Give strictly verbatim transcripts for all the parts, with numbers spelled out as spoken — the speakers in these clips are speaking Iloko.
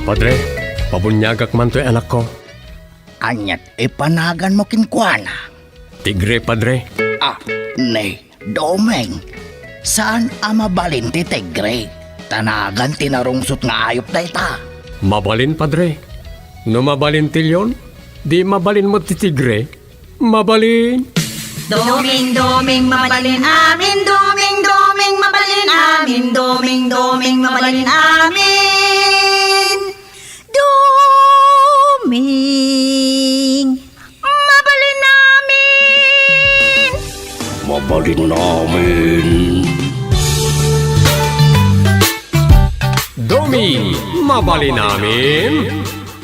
Padre, pabuniagak man toy anakko. Aniat ipanaganmo kenkuana? Tigre, Padre. Ah, ni Doming, saan a mabalin ti tigre? Ta nagan ti narungsot nga ayup dayta. Mabalin, Padre. No mabalin ti leon, di mabalin met ti tigre. Mabalin. Doming, Doming, mabalin amin. Doming, Doming, mabalin amin. Doming, Doming, mabalin amin. Doming, mabalin amin. Mabalin amin. Doming, mabalin amin.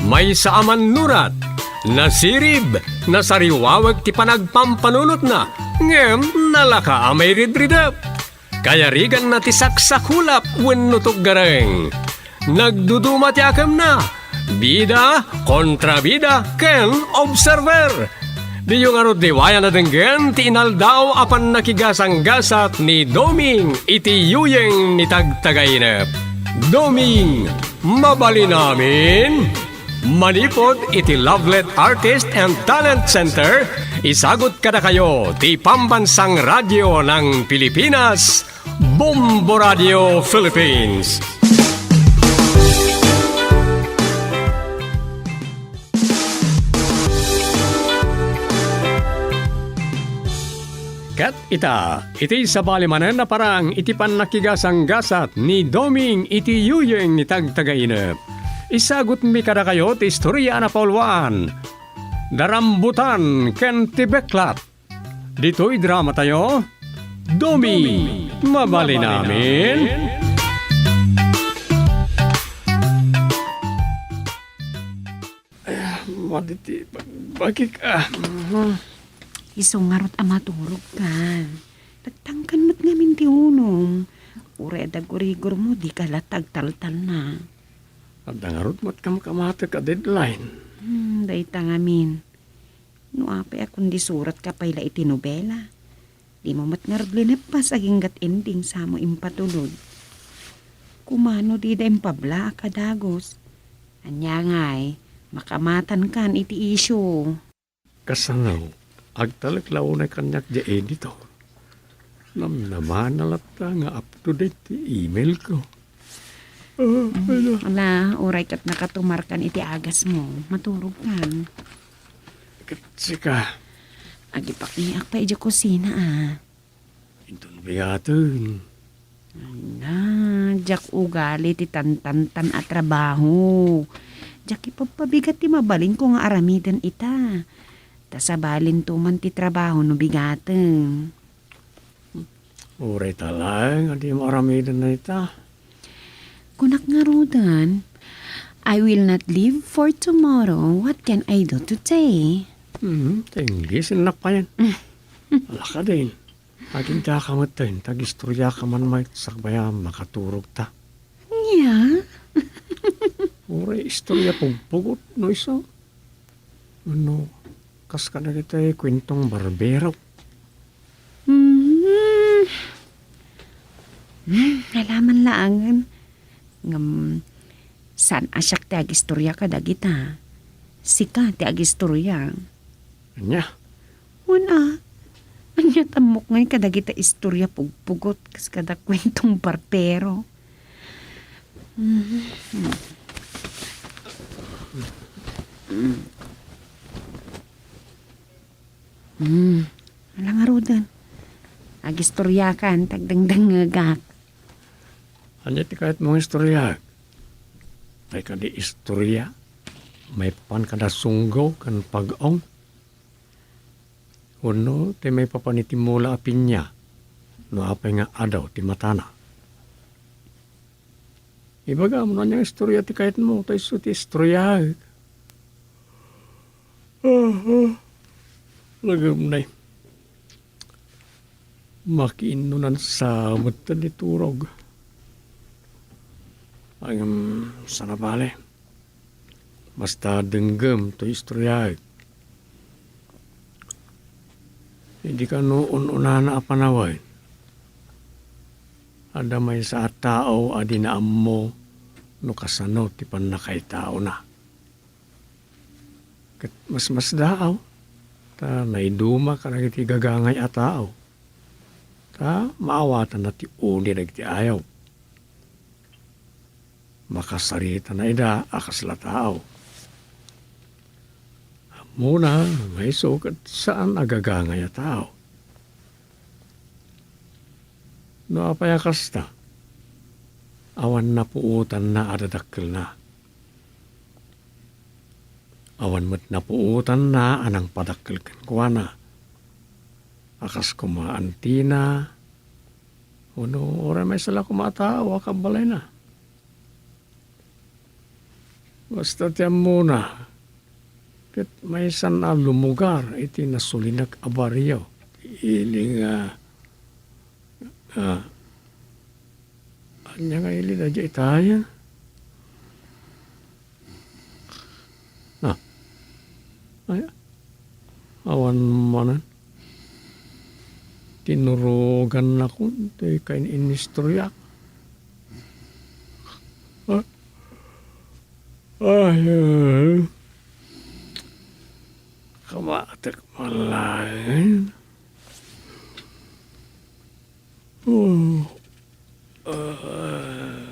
Maysa a mannurat, nasirib, nasariwawek ti panagpampanunotna, ngem nalaka a mairidridep. Kayariganna ti saksakulap wenno tuggareng. Nagduduma ti akemna, bida, kontrabida, ken observer. Diyo ngarud liwayan a denggen ti inaldaw a pannakigasanggasat ni Doming iti yuyeng ni Tagtagainep. Doming, mabalin amin? Manipud iti Lovelet Artist and Talent Center, isagut kadakayo ti Pambansang Radyo ng Pilipinas, Bombo Radio Philippines. Ket ita, iti sabali manen a parang iti pannakigasanggasat ni Doming iti yuyeng ni Tagtagainep. Isagutmi kadakayo ti istoria a napauluan, Darambutan ken ti Beklat. Ditoy dramatayo, Doming, mabalin amin. Madi ti pagbagik, ah. Mhm. Isu ngarud a maturogkan. Tagtangkan met ngamin ti unom. Uray adda gurigurmo, dika la agtaltalna. Adda ngarud met kamkamatek a deadline. Hmm, dayta ngamin. No apay a kundi suratka pay la iti nobela. Dimo met ngarud lineppas agingga't ending samo impatulod. Kumano dida impablaak a dagus? Ania ngay, makamatankan iti isyu. Kasano? Agtalek la unay kaniak diay editor. Namnama na latta nga up to date ti email ko. Ah, ala. Ala, uray ket nakatumarkan iti agasmo. Maturogkan. Ket sika? Agipakniak pay idiay kusina, a. Inton bigaten. Ala, diak ugali ti tantantan a trabaho. Diak ipagpabigat ti mabalinko nga aramiden ita. Ta sabalinto man ti trabaho no bigaten. Uray ta laeng a dimo aramiden dayta. Kunak ngaruden, "I will not live for tomorrow. What can I do today?" Hmm, ti Ingles, innak payen. Ala kadin. Agingga ka metten, ta agistoriaka man met sakbay a makaturogta. Nia? Uray istoria pugpugot no isu. Wenno, kas kadagiti kuentong barbero. Hmm. Hmm, ala man laengen. Ngem, saan a siak ti agistoria kadagita? Sika ti agistoria. Ania? Wen a, ania ti ammok ngay kadagita istoria pugpugot kas kada kuentong barbero? Mhm. Mm. Mm. Ala ngaruden. Agistoriakan, tagdengdengngegak. Ania ti kayatmo nga istoriaek? Ay kadi istoria? Maipapan kada sunggo ken pag-ong? Wenno ti maipapan iti mula a pinia no apay nga adaw ti matana? Ibagam no ania nga istoria ti kayatmo, ta isu ti istoriaek. Aha. Lagem nay. Makiinnunan sa met ti turog. Ngem, saan a bale. Basta denggem toy istoriaek. Idi kano un-unana a panawen, adda maysa a tao a di naammo no kasano ti pannakaitaona. Ket masmasdaaw ta naiduma kadagiti gagangay a tao, ta maawatanna ti uni dagiti ayup. Makasaritana ida a kasla tao. Ammona nga isu ket saan a gagangay a tao. No apay a kasta, awan napuotanna a dadakkelna. Awan met napuotanna a nangpadakkel kenkuana. A kas koma antina, wenno uray maysa la koma a tao a kabbalayna. Basta ti ammona, ket maysan a lumugar iti nasulinak a barrio. Ili nga, ah, ania nga ili daydiay itayen? Ah. Ay, awan manen. Tinurogannakon ti kain-inistoryak. Ah. Ay, eh. Kamatek man laeng. Oh. Ah.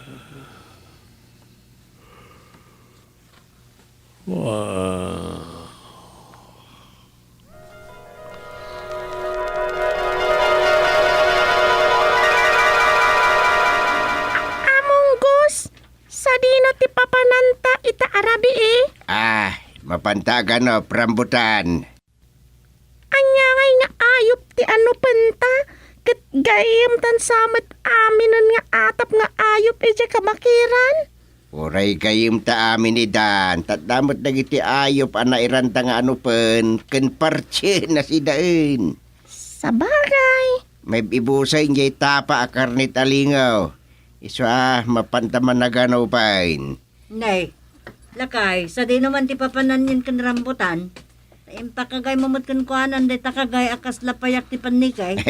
Wow. Among Gus, sadino ti papananta ita a rabii? Ah, mapanta a ganup, rambutan. Ania ngay nga ayup ti anupenta, ket gayyemtan sa met aminen nga atap nga ayup idiay kabakiran? Uray gayyemta amin idan, ta adda met dagiti ayup a nairanta nga anupen ken partien a sidaen. Sabagay. Maib-ibusen jay tapa a karnet a lingaw. Isu a, mapanta man a ganupen. Nay, lakay, sadino man ti papananyen ken rambutan? Impakagaymo met kenkuanan dayta kagay a kasla payak ti pannikay.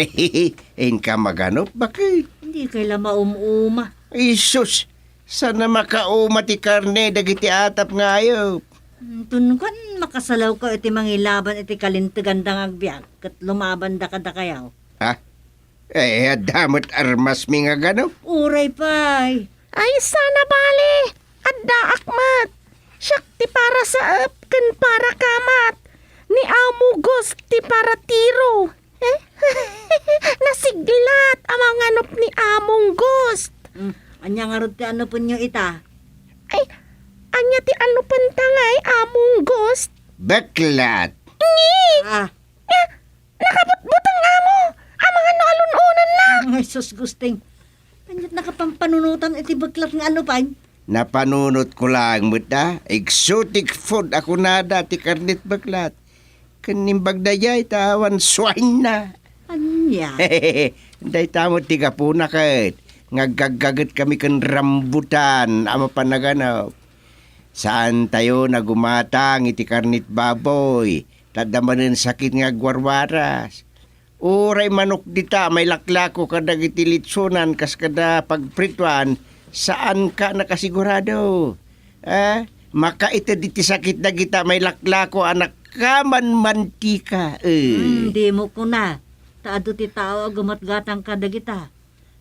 Inka maganup, baket? Dikay la maum-uma. Ay, sus! Saan a makauma ti karne dagiti atap nga ayup? Hmm, tunkuan, makasalawkayo iti mangilaban iti kalinteganda nga agbiag ket lumabanda kadakayo. Ha? Eh, adda met armasmi nga ganup? Uray pay. Ay, saan a bale, addaak met. Siak ti parasaep ken parakamat. Ni Amo Gust ti paratiro. Eh? Nasiglat a manganup ni Among Gust. Hmm, ania ngarud ti anupenyo ita? Ay, ania ti anupenta ngay, Among Gust? Beklat. Ngi! Ah. Nga, nakabutbuteng amo, amangan no alun-onanna. Ay, sus, Gusting. Ania't nakapampanunotan iti beklat nga anupen? Napanunotko laeng met da, exotic food a kunada ti karnet beklat. Ken imbag daydiay ta awan suainna. Ania? Dayta met ti gapuna ket nga aggaggaget kami ken rambutan a mapan a ganup. Saantayon a gumatang iti karnet baboy, ta adda manen sakit nga agwarwaras. Uray manok dita a mailaklako kadagiti litsonan kas kada pagprituan, saanka nakasigurado. Eh, makaited iti sakit dagita a mailaklako a nakamanmantika. Eh. Hmm, dimo kuna. Ta adu ti tao a gumatgatang kadagita.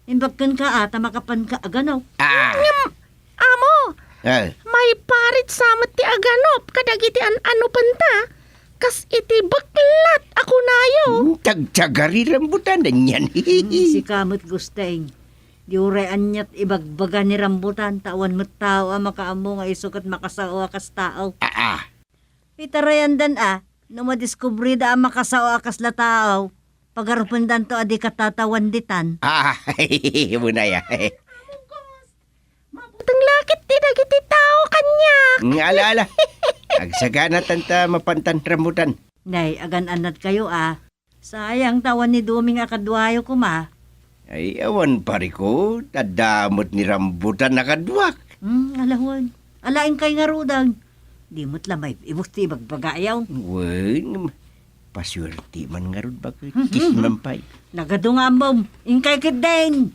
Imbag kenka a ta makapanka a ganup. Ah. Ngem, amo, eh, maiparit sa met ti aganup kadagiti an-anupenta, kas iti beklat a kunayo. Hmm, tagtagari rambutan, anian. Hmm, sika met, Gusteng. Di uray aniat ibagbaga ni rambutan, ta awan met tao a makaammo nga isu ket makasao a kas tao. Ah, ah. Itarayandan a, no madiskubrida a makasao a kasla tao, pagarupendanto a di katatawan ditan. Ah, munaya. Mabuteng la ket ti dagiti tao kaniak. Nga ala, ala. Agsaganatan ta mapantan rambutan. Nay, agan-anadkayo a. Sayang ta awan ni Doming a kaduayo koma. Ay, awan, pare ko, adda met ni rambutan a kaduak. Hmm, ala wen. Ala, inkay ngaruden. Di met la maib-ibus ti ibagbagayo. Wen, pasuerte man ngarud, baket. Hmm, hmm, hmm. Kisman pay. Nagadu nga ammom. Inkay ketdin.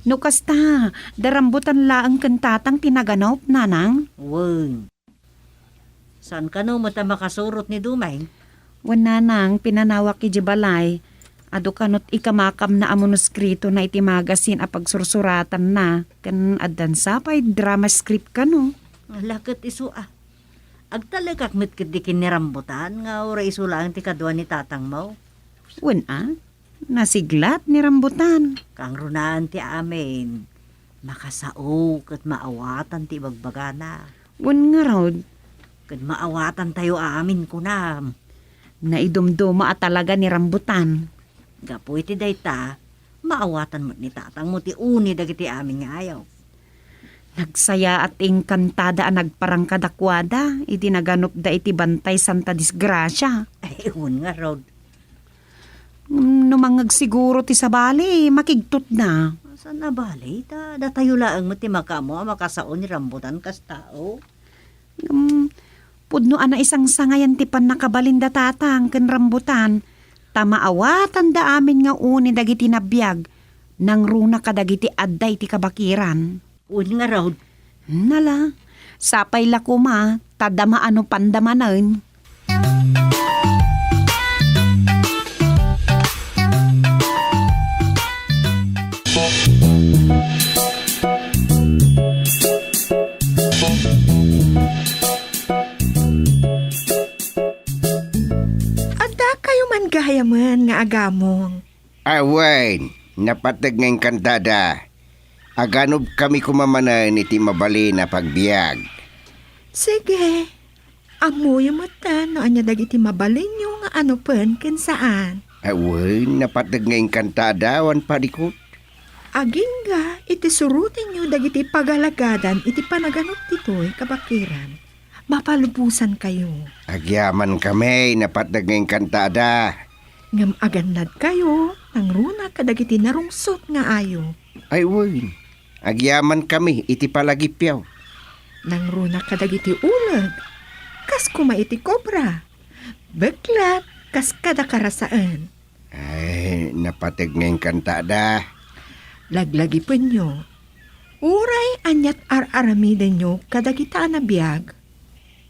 No kasta, da rambutan laeng ken tatang ti naganup, nanang? Wen. Saan kano met a makasurot ni Dumeng? Wen, nanang, pinanawak idiay balay. Adu kano ti ikamakamna a manuskritona iti magasin a pagsursuratanna, ken addan sa pay drama script kano. Ala ket isu a. Agtalekak met ketdi ken ni Rambutan nga uray isu laeng ti kadua ni tatangmo. Wen a, nasiglat ni Rambutan. Kangrunaen ti amin, makasao ket maawatan ti ibagbagana. Wen ngarud, ket maawatantayo amin kunam. Naidumduma a talaga ni Rambutan. Gapu iti dayta, maawatan met ni tatangmo ti uni dagiti amin nga ayawko. Nagsayaat ti engkantada a nagparang kadakuada idi naganupda iti bantay santa disgrasia. Ay, wen ngarud. Mm, no mangngeg siguro ti sabali, makigtutna. Saan a bali, ta datayo laeng met ti makaammo a makasao ni Rambutan kas tao. Ngem, pudno a naisangsangayan ti pannakabalin da tatang ken Rambutan, ta maawatanda amin nga uni dagiti nabiag, nangruna kadagiti adda iti kabakiran. Wen ngarud. Nala, sapay la koma, ta dama a no pandamanen. Addakayo man gayamen nga agamong. Awen, napateg nga engkantada. Aganupkami koma manen iti mabalin a pagbiag. Sige. Ammoyo metten no ania dagiti mabalinyo nga anupen ken saan. Awen, napateg nga engkantada awan panikut. Agingga iti surotenyo dagiti pagalagadan iti panaganup ditoy kabakiran, mapalubosankayo. Agyamankami, napateg nga engkantada. Ngem agannadkayo, nangruna kadagiti narungsot nga ayo. Ay wen, agyamankami iti palagipyo. Nangruna kadagiti uleg, kas koma iti kobra. Beklat, kas kada karasaen. Ay, napateg nga engkantada. Laglagipenyo. Uray aniat ar-aramidenyo kadagita a nabiag,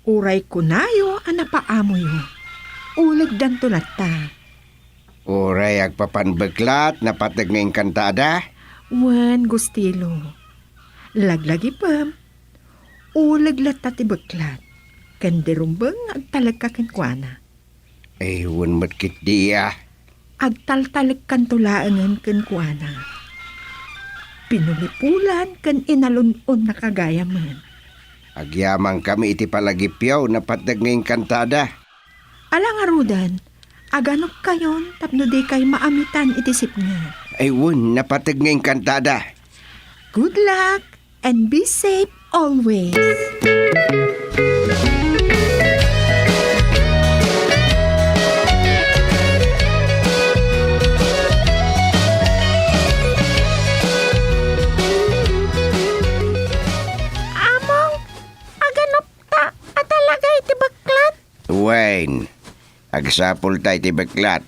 uray kunayo a napaamoyo, ulegdanto latta. Uray agpapan beklat, napateg nga engkantada. Wen, Gustilo. Laglagipem, uleg latta ti beklat, ken di rumbeng nga agtalekka kenkuana. Ay, wen met ketdi a. Agtaltalekkanto laengen kenkuana. Pinulipulan ken inalun-onnaka gayamen. Agyamankami iti palagipyo, napateg nga engkantada. Ala ngaruden, aganupkayon tapno dikay maamitan iti sipnget. Ay, wen, napateg nga engkantada. Good luck! And be safe always. Among, aganupta a talaga iti beklat? Wen, agsapulta iti beklat.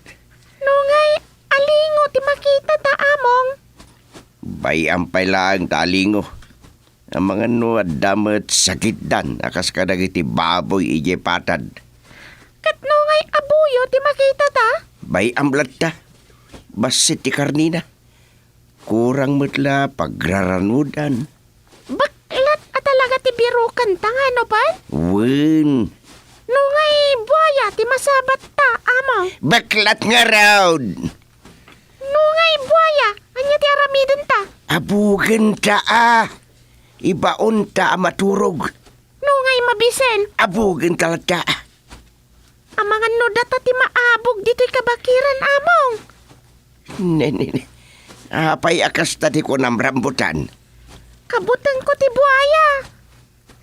Nungay alingo ti makitata, Among? Bay-am pay laeng ta alingo. Amangan no adda met sakitdan a kas kadagiti baboy idiay patad. Ket nungay abuyo ti makitata? Bay-am latta. Bassit ti karnina. Kurang met la pagraranudan. Beklat a talaga ti birukenta nga ano pay? Wen. Nungay buaya ti masabatta, Among? Beklat ngarud! Nungay buaya, ania ti aramidenta? Abugenta a. Ibaonta a maturog. Nungay mabisen? Abugenta latta. Amangan no data ti maabog ditoy kabakiran, Among? Ne, ne, ne. Apay a kasta ti kunam, Rambutan? Kabutengko ti buaya.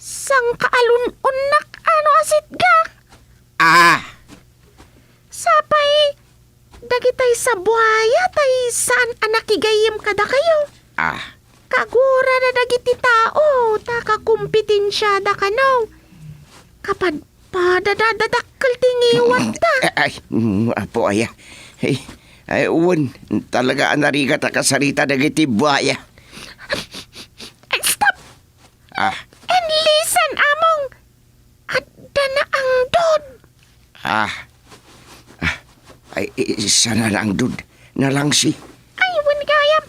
Sangkaalun-onnak a no asitgak. Ah! Sapay, dagitay sa buaya tay saan a nakigayyem kadakayo. Ah. Kagurada dagiti tao, ta kakompetensiada kano. Kapadpada dadadakkel ti ngiwatda. Ay, mm, apo aya. Ay, Ay, wen, talaga a narigat a kasarita dagiti buaya. Ay, stop! Ah. And listen, Among! Adda naangdod! Ah. Ah. Ay, i-, saan na naangdod? Nalangsi. Ay, wen gayam.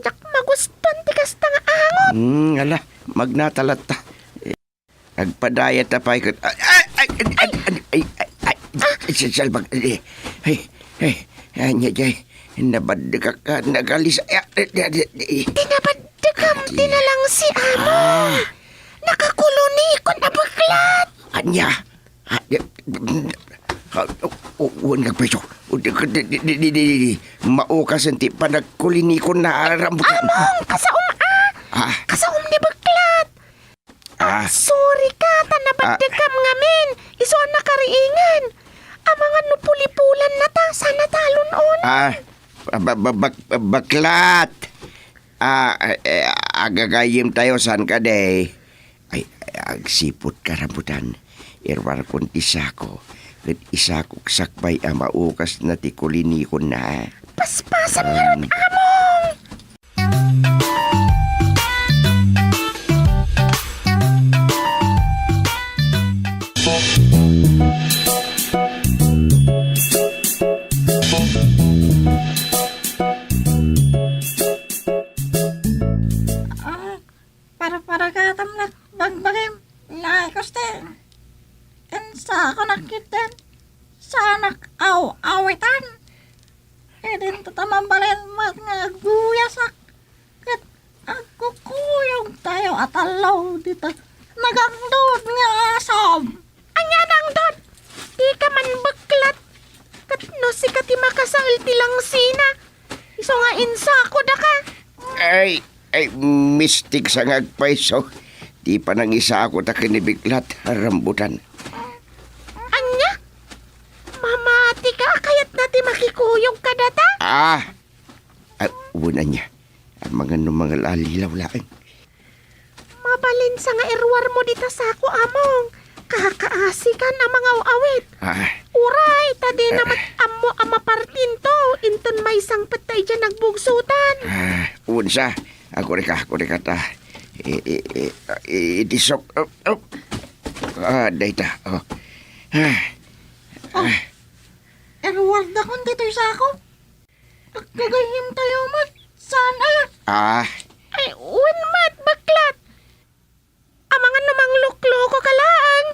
Diak magustuan ti kasta nga angot. Hmm, ala, magnatalatta. Agpadayat ta pay ket, ay, ay, ay, ay, ay, ay, ay, ay, salsalbag, ay, ay, ay, ania jay, nabaddekak, nagalis, ay, ay, ay, ay, ay. Ti nabaddekam, ti nalangsi, Among. Ah. Nakakulonikon a beklat. Ania? Ah, di, ah, u-, u-, wen nga pwesto. U-, di, di, di, di, di, di. Maukasen ti panagkulinikon na rambutan. Among, kasaom, ah. Ah. Kasaom ni beklat. Ah. Sorry ka, ta nabaddekam ngamin. Isu a nakariingan. Amangan no pulipulan na ta, sana talon-on. Ah, ba-, ba-, bak-, baklat. Ah, eh, agagayyem tayo, saan ka, day? Ay, ay, agsiput ka, rambutan. Iruarkon ti sako, ket isakok sakbay a maukas na ti kulinikon na. Paspasam ngarud, Among! Ah, para, para katam met bagbagim. Naikus ti insakonak ket sanak aw-awitan. Idin ta mabalin met nga agbuyasak ket agkukuyog tayo a tallo dita nagangdod nga asam. Ania nangdod? Dika man beklat. Ket no sika ti makasael ti langsina, isu nga insako daka. Ay, ay, mistik sa nga agpayso. Ti panangisako ta ken ni Biklat, rambutan. Ania? Mamati ka, kayatna ti makikuyog kadata? Ah, ah, wen ania. Amangan no mangalalilaw laeng. Mabalin sa nga iruar mo dita sako, Among. Kakaasikan a mangaw-awit. Ah. Uray, ta di na met ammo a mapartinto. Inton maisangpet ta idiay nagbugsotan. Ah, unsa? Agurika, agurika ta. I, i, i, i, itisok. Oh, oh. Ah, dayta. Oh. Ah. Oh. Ah. Iruardakon ditoy sako. Agkagayem tayo met, saan aya? Ah. Ay, wen met, baklat. Amangan no manglukloko ka laeng.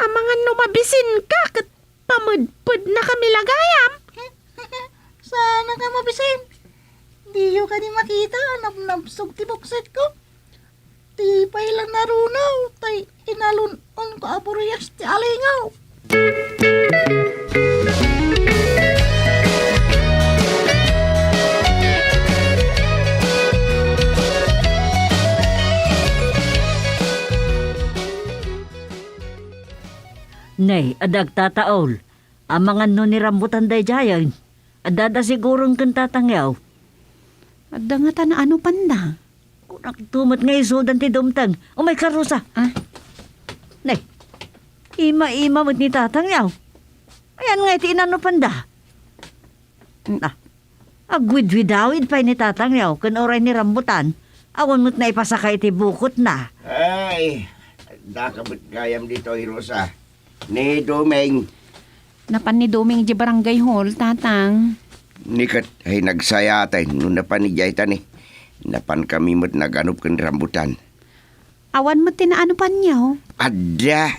Amangan no mabisin ka ket pamedped na kami lagayam. Saan ka mabisin? Diyo kadi makita a nabnabsog ti buksit ko? Ti pay la narunaw, tay inalun-onko a burias ti alingaw. Nay, adda agtataol. Amangan no ni rambutan daydiayen. Adda da siguron ken tatangyaw. Adda ngata naano panda. Kunakto met nga isudan ti dumteng. Umayka, Rosa. Ah? Nay, ima-ima met ni tatangyaw. Ayan nga iti inano panda. Ah, agwidwidawid pay ni tatangyaw ken uray ni rambutan. Awan met naipasaka iti bukotna. Ay, adda ka met gayam ditoy, Rosa. Ni Doming. Napan ni Doming idiay barangay hall, Tatang. Ni ket, ay, nagsayatay no napan idiay ta ni. Napan kami met naganup ken rambutan. Awan met ti naanopanyo? Adda.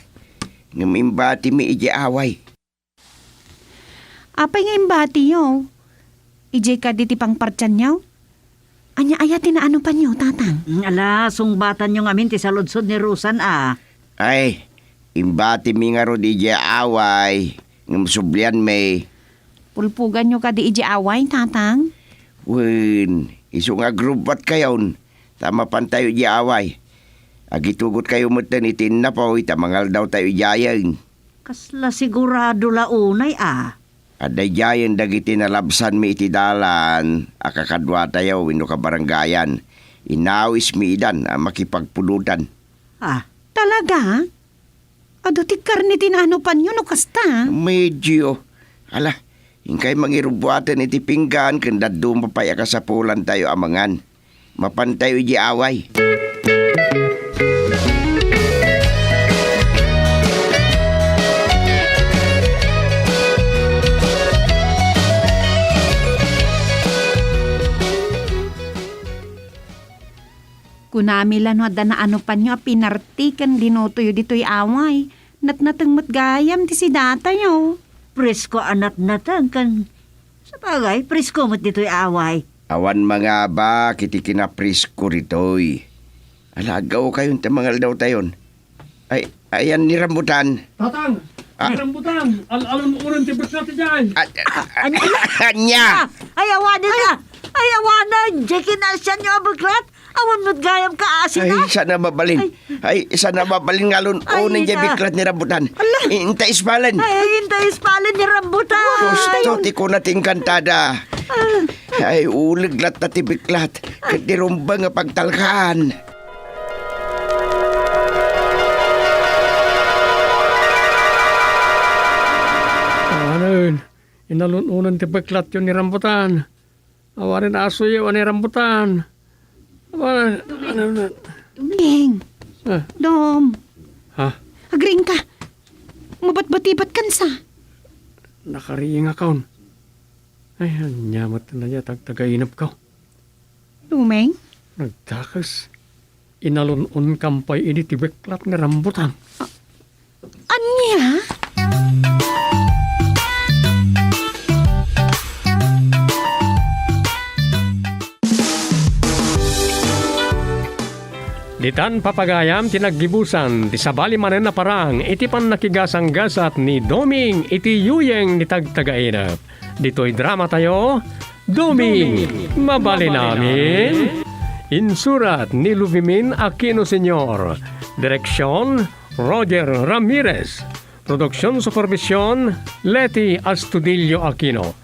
Ngem imbatimi idiay away. Apay nga imbatiyo? Idiay kadi ti pangpartianyo? Ania aya ti naanopanyo, Tatang? Mm, ala, sungbatanyo ngamin ti saludsod ni Rosan a. Ay, imbatimi ngarud idiay away, ngem sublianmi. Pulpuganyo kadi idiay away, Tatang? Wen, isu nga agrubbatkayon, ta mapantayo idiay away. Agitugotkayo metten iti innapoy ta mangaldawtayo idiayen. Kasla sigurado la unay a. Adda idiayen dagiti nalabsanmi iti dalan a kakaduatayo wenno kabarangayan. Inawismi idan a makipagpulotan. Ah, talaga? Adu ti karne ti naanopanyo no kasta? Medyo. Ala, Inkay mangirubbuaten iti pinggan ken dadduma pay a kasapulantayo a mangan. Mapantayo idiay away. Kunami la no adda naanupanyo a pinarti ken linutoyo ditoy away. Natnateng met gayam ti sidatayo. Presko a natnateng ken, sabagay, presko met ditoy away. Awan mangabak iti kinapresko ditoy. Alagawkayon ta mangaldawtayon. Ay, ayan ni rambutan. Tatang, Ah. ni rambutan, al-alun-unan ti beklat idiay. Ah, ah, Ania? ania? Ah, ay, awanen, ah. Ay, awanen. Diay kinasianyo a beklat. Awan met gayam kaasina. Ay, sana mabalin. Ay. Ay, sana mabalin nga alun-unan Ay, diay na. beklat ni rambutan. Ala. Inta ispalen. Ay, inta ispalen ni rambutan. Gusto ti kuna ti engkantada. Ah. Ay, uleg latta ti beklat. Ket di rumbeng nga pagtalkan. Awanen, inalun-unan ti beklatyo ni rambutan. Awanen asoyo a ni rambutan. Awanen, ano na? Doming! Ah. Dom! Ha? Agriingka! Mabatbatibatkansa! Nakariingakon. Ay, ania met la diay tagtagainepko? Doming? Nagdakes. Inalun-unkam pay idi ti beklat nga rambutan. Ania? Ditan, papagayam, ti naggibusan ti sabali manen a parang iti pannakigasanggasat ni Doming iti yuyeng ni tagtagainep. Ditoy dramatayo, Doming, mabalin amin. Insurat ni Luvimin Aquino Senior. Direksion, Roger Ramirez. Produksion supervision, Leti Astudillo Aquino.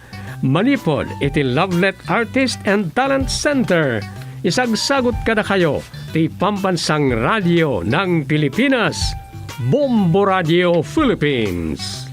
Manipud iti Lovelet Artist and Talent Center, isagsagut kadakayo ti Pambansang Radio ng Pilipinas, Bombo Radio Philippines.